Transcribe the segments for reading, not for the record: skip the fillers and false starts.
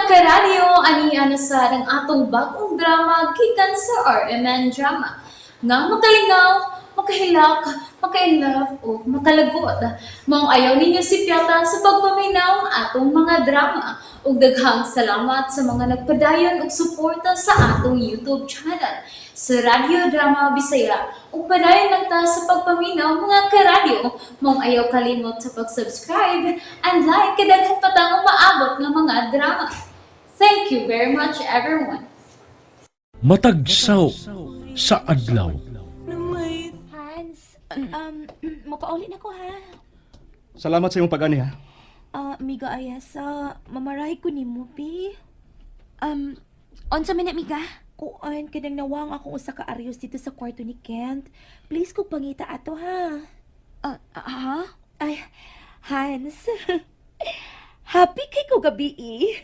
Karadyo, ani na sa ang atong bagong drama gikan sa RMN Drama. Nga makalingaw, makahilak, makainlove o makalagot. Maong ayaw ninyo si Piata sa pagpaminaw ang atong mga drama. Ug daghang salamat sa mga nagpadayon og suporta sa atong YouTube channel sa Radyo Drama Bisaya. Ug padayon lang ta sa pagpaminaw, mga karadyo. Maong ayaw kalimot sa pag-subscribe and like kay daghan pa tang umaabot nga mga drama. Thank you very much, everyone. Matagsaw sa adlaw. Hans, mapauli na ko ha. Salamat sa imong pag-ani ha. Ah, Miga Ayasa, mamarahi ko nimo pi. Unsa man na, Miga? Kuan kanang nawang akong usa ka aryos dito sa kwarto ni Kent. Please kog pangita ato ha. Ah, ha? Ay, Hans. Happy kay ko gabi eh.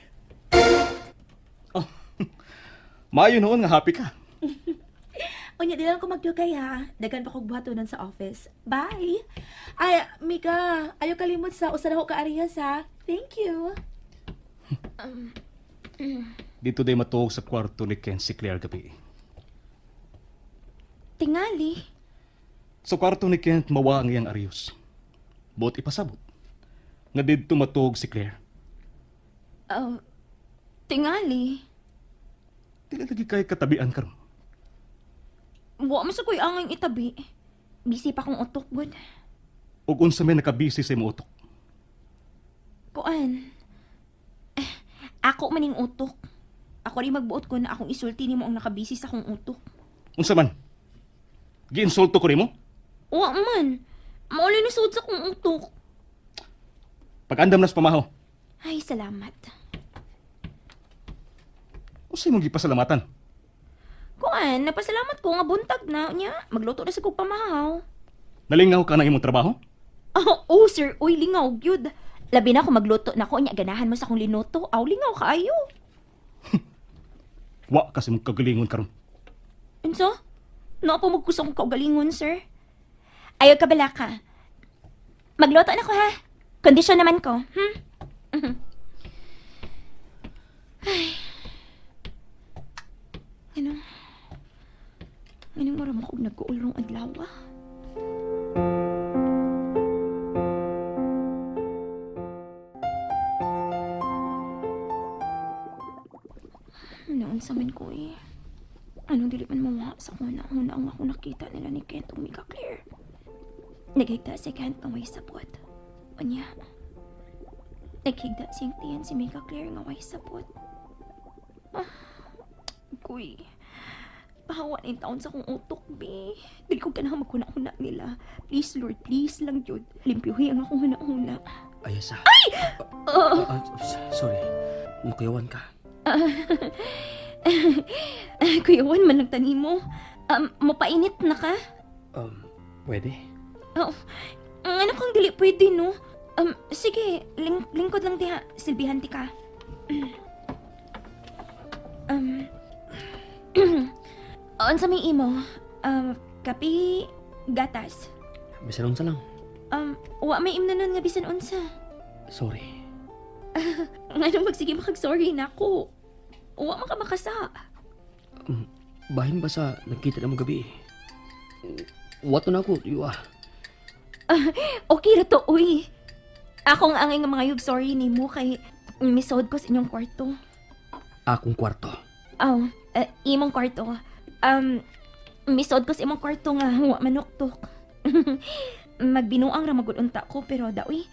Maayo noon nga happy ka. Unya, di lang ko magdugay ha. Dagan pa kog buhatonan sa office. Bye! Ay, Mika, ayaw kalimot sa usa na ko ka Arias ha. Thank you. Dito day matuog sa kwarto ni Ken si Claire gabi. Tingali. Sa kwarto ni Kent mawa ang iyang arios. Buot ipasabot nga didto matuog si Claire. Oh, tingali. Dili lagi kay katabian karon. Wa man sa ko'y angay itabi. Busy pa kong utok, gud. Ug unsa may nakabisi sa imong utok. Kuan. Eh, ako maning utok. Ako rin magbuot ko na akong isulti nimo ang nakabisi sa akong utok. Unsa man? Giinsulto ko nimo? Wa man. Mauli ni sud sa akong utok. Pag-andam na sa pamahaw. Ay, salamat. Unsa imong gipasalamatan? Kuan, napasalamat ko nga buntag na niya. Magluto na sa kog pamahaw. Nalingaw ka ng imong trabaho? Oh, oh sir, uy, lingaw gyud. Labi na kung magluto na ko nya ganahan mo sa akong linuto. Aw, lingaw kaayo. Wa kasi mong kagalingon karon. Unsa? Naa pa magkusa akong kaugalingon, sir. Ayaw ka bala ka. Magluto na ko ha. Kondisyon naman ko. Ay. Ano? Anong mura mo kog nagkuulrong adlaw ah? Noon sa man ko eh. Anong dili man mawa sa kuna-una ang ako nakita nila ni Kent ug Mika Claire. Naghigda si Kent nga way sapot. Unya. Naghigda siyang tiyan si Mika Claire nga way sapot. Ah, kuy. Pahawa na yung taon sa akong utok, be. Dili ko ganahan maghuna-huna nila. Please, Lord, please lang, Jud. Limpyuhi ang akong huna-huna. Ayasa. Ay! Sorry. Nakuyawan ka. Kuya Juan, man lang tanimo. Mapainit na ka? Pwede? Oh, ang ano kang dili pwede, no? Sige, lingkod lang diha. Silbihan ti ka. Unsa may imo? Kape, gatas. Bisan unsa lang. Wa may imno nun nga bisan unsa. Sorry. Ngano magsige makag-sorry na ako. Wa man ka makasa. Bahin ba sa nagkita na mo gabi? Wato na ako, yuwa. Okay ra to, uy. Akong angay nga mga yug sorry nimo kay misod ko sa inyong kwarto. Akong kwarto. Oh, imong kwarto. Misod ko sa imong kwarto nga wa manuktok. Magbinuang ra magud unta ko pero da uy.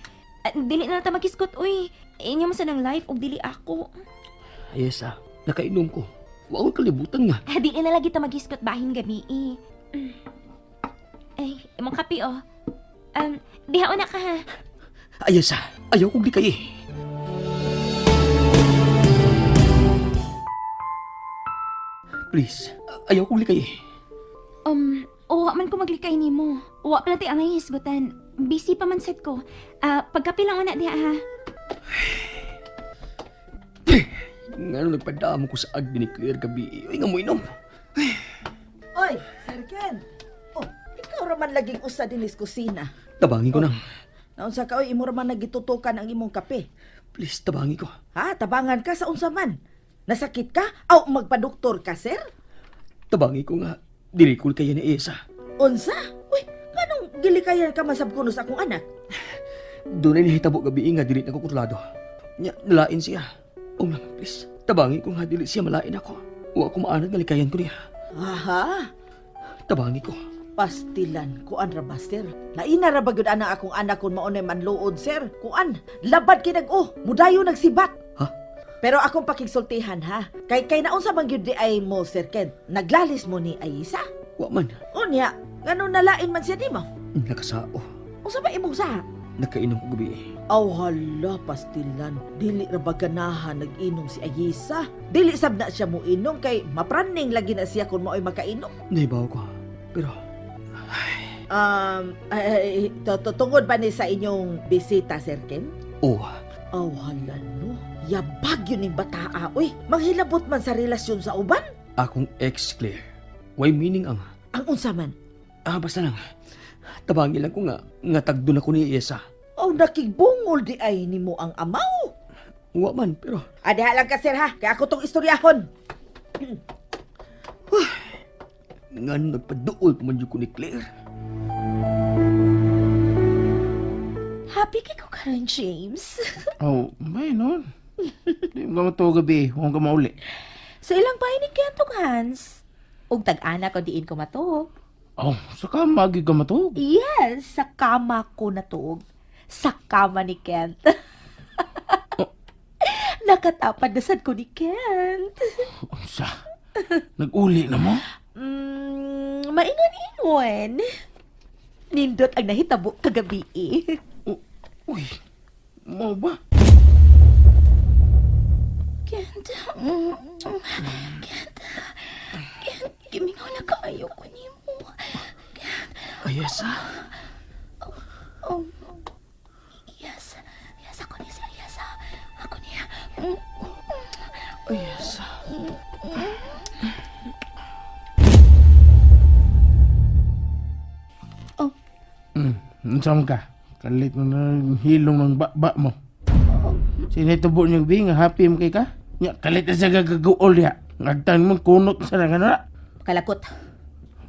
Ah, dili na ta magisgot uy. Inyo man sa nang life ug dili ako. Ayasa, nakainom ko. Wa ko kalibutan nga. Ah, dili na lagi ta magisgot bahin gabi eh. Ay, imong kape oh. Diha una ka ha. Ayasa, ayaw kong likay eh. Please, ayaw kong likay eh. Uwa man ko maglikay nimo. Uwa pala ti angay hisgutan. Busy pa man sad ko. Ah, pagkape lang una diha ha. Ngano nagpadamo ko sa agni ni Claire gabi. Ay nga mo inom. Oy, Sir Ken. Oh, ikaw raman laging usa dinis kusina. Tabangin ko na. Naunsa ka oy, imo raman nagitutukan ang imong kape. Please, tabangi ko. Ha, tabangan ka sa unsa man. Nasakit ka? Aw, magpadoktor ka, sir? Tabangi ko nga. Dili ko kaya ni Isa. Unsa? Uy, nganong gilikayan ka masab kuno sa akong anak? Doon ay nahitabo gabi nga dili na ko kontrolado. Nya, nalain siya. Ong lang, please. Tabangi ko nga dili siya malain ako. Wa ko maanad nga likayan ko niya. Aha, Tabangi ko. pastilan kuan ra ba, sir? Laina ra ba gyud ana akong anak kun maunay manluod, sir? Kuan, labad kay nag-oh, mudayo nagsibat. Ha? Pero akong pakigsultihan ha. Kay kay naunsa man gyud di ay mo, Sir Ken. Naglalis mo ni Ayisa. Wa man. Unya, ngano nalain man siya nimo? Nakasao. Unsa ba imong saha? Nakainom ko gabi. Aw hala, pastilan. Dili ra ba ganahan nag-inom si Ayisa? Dili sab na siya mo inom kay mapraning lagi na siya kung mao'y makainom. Nahibaw ko. Pero, Ay, tungod ba ni sa inyong bisita, Sir Ken? oh, Aw hala no. Yabag yun yung bataa, uy. Manghilabot man sa relasyon sa uban. Akong ex, Claire. Why meaning ang... Ang unsa man. Ah, basta lang. Tabangi lang ko nga, nga tagdo na ko ni Isa. Aw nakigbungol di ay nimo ang amaw. Wa man, pero Adiha lang ka, sir, ha. Kaya ako tong istoryahon. nga nagpaduol pa man yun ko ni Claire. Happy kay ko karon, James. Oh, may nun. Di mo ka matuog gabi, huwag ka mauli. Sa ilang bahay ni Kent ug Hans. Ug tag-ana ko diin ko matuog. Oh, saka magi ka matuog. Yes, sa kama ko natuog. Sa kama ni Kent. Nakatapad na sad ko ni Kent. Unsa? Nag-uli na mo? Maingon-ingon. Nindot ang nahitabo kagabi eh. Uy, mo ba? Kent, Kent, Kent, gimingaw na kaayo ko nimo. Ayesa? Oh, yes, yes, ako ni siya, yes, ako niya. Ayesa. Unsa man ka? Kalit mo na yung hilong ng ba mo. Sinitubo niyo gabi nga happy mo kay ka? Nya, kalit na siya gagaguol diha. Ngagtan mo kunot sa nga na. Kalakot.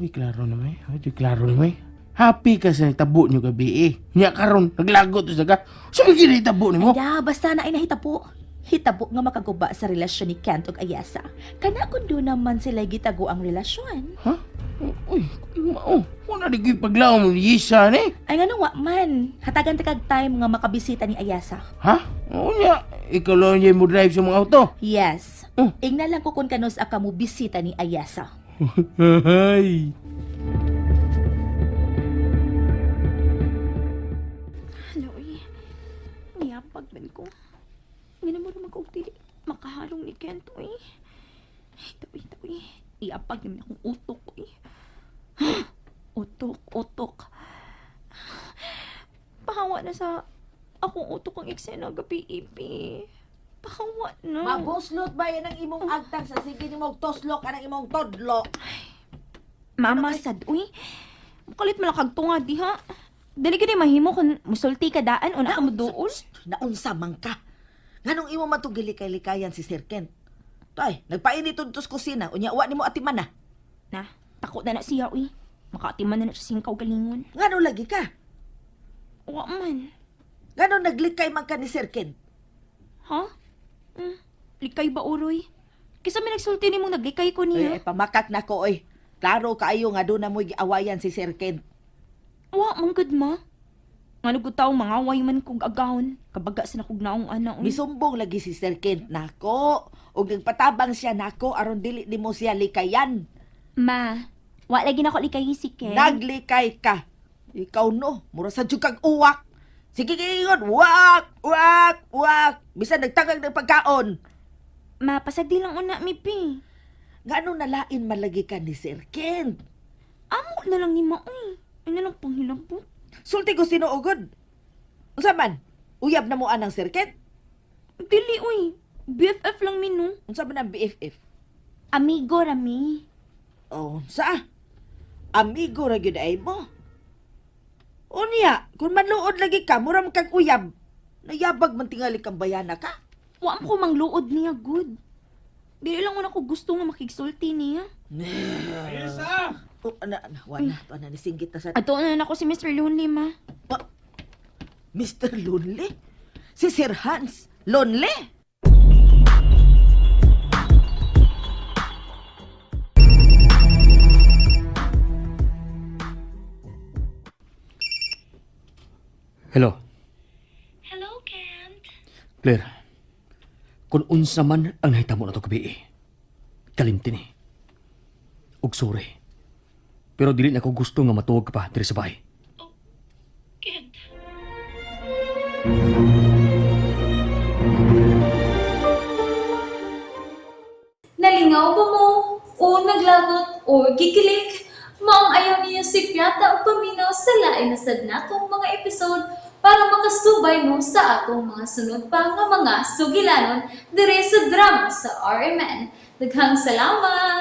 Uy, klaro na may. Uy, klaro na may. Happy ka sa nitabo niyo gabi eh. Nya karon naglagot sa ka. So ginitabo nimo? Ya, basta na ay nahitabo. Hitabo nga makaguba sa relasyon ni Kent ug Ayasa. Kana kun do naman sila gitago ang relasyon. Ha? Uy, mao. Wala di gyud paglaom ni Yisa ni. Ay ngano wa man. Hatagan ta kag time nga makabisita ni Ayasa. Ha? Unya, ikaw lang niya mo drive sa mga auto. Yes. Oh. Ingna lang ko kung kanus ka mo bisita ni Ayasa. Hay. Hala, uy. Niyapag man ko. Nga mo naman ko dili makahalong ni Kent, uy. Ay, tawi, tawi. Iapag naman akong utok, uy. Utok, utok. Pahawa na sa akong utok ang eksena gabi, ibi. Pahawa na. Mabuslot ba yan ang imong agtang sa sige nimong toslok anang imong todlo? Mama, sad, uy. Kalit man lang kag tunga diha. Dali gid mahimo kung musulti ka daan o na ka moduol. Naunsa man ka. Nganong imo man tong gilikay-likayan si Sir Kent? Tay, nagpainit to sa kusina, unya wa nimo atiman na. Na, takot na na siya, uy. Makaatiman na na siya sing kaugalingon. Ngano lagi ka? Wa man. Ngano naglikay man ka ni Sir Kent? Ha? Likay ba, uroy? Kisa may nagsulti nimo naglikay ko niya. Eh, pamakak na ko oy. Klaro kaayo nga doon na mo'y giawayan si Sir Kent. Wa man gud ma. Ngano gud taong mangaway man kog agahon. Kabaga sa nakog naong ana, uy. Misumbong lagi si Sir Kent nako. Ug nagpatabang siya nako aron dili nimo siya likayan. Ma, wa lagi nako likay si Ken. Naglikay ka. Ikaw no, mura sa jud kag uwak. Sige giingon, uwak, uwak, uwak. Bisan nagtagag ng pagkaon. Ma, pasagdi lang una mi pi. Ngano nalain malagi ka ni Sir Kent? Amo na lang ni ma, uy. Ano lang panghilabot? Sulti ko sinuugod. Unsa man? Uyab na mo anang Sir Kent? Dili, uy. BFF lang mi, no? Unsa man ang BFF? Amigo rami. Oh, sa? Amigo ra gyud ay mo. Unya, kung manluod lagi ka, mura man kag uyab. Nayabag man tingali kang bayana ka. Wa man ko mangluod niya, good. Dili lang una ko gusto nga makigsulti niya. Oh, ana, ana, wala. To, ana, nisinggit na sa... Ato na nako si Mr. Lonely, ma. Ah, Mr. Lonely? Si Sir Hans, lonely? Hello, Hello, Kent. Claire. Kung unsa man ang nahitamo na to gabi, eh, kalimti ni. Ug sorry. Pero dili na ko gusto nga matuog ka pa diri sa bahay. Kent. Nalingaw ba mo? O naglagot o gikilig? Maong ayaw niyo si Piata o paminaw sa lain na sad natong mga episode para makasubay mo sa atong mga sunod pa nga mga sugilanon dire sa drama sa RMN. Daghang salamat!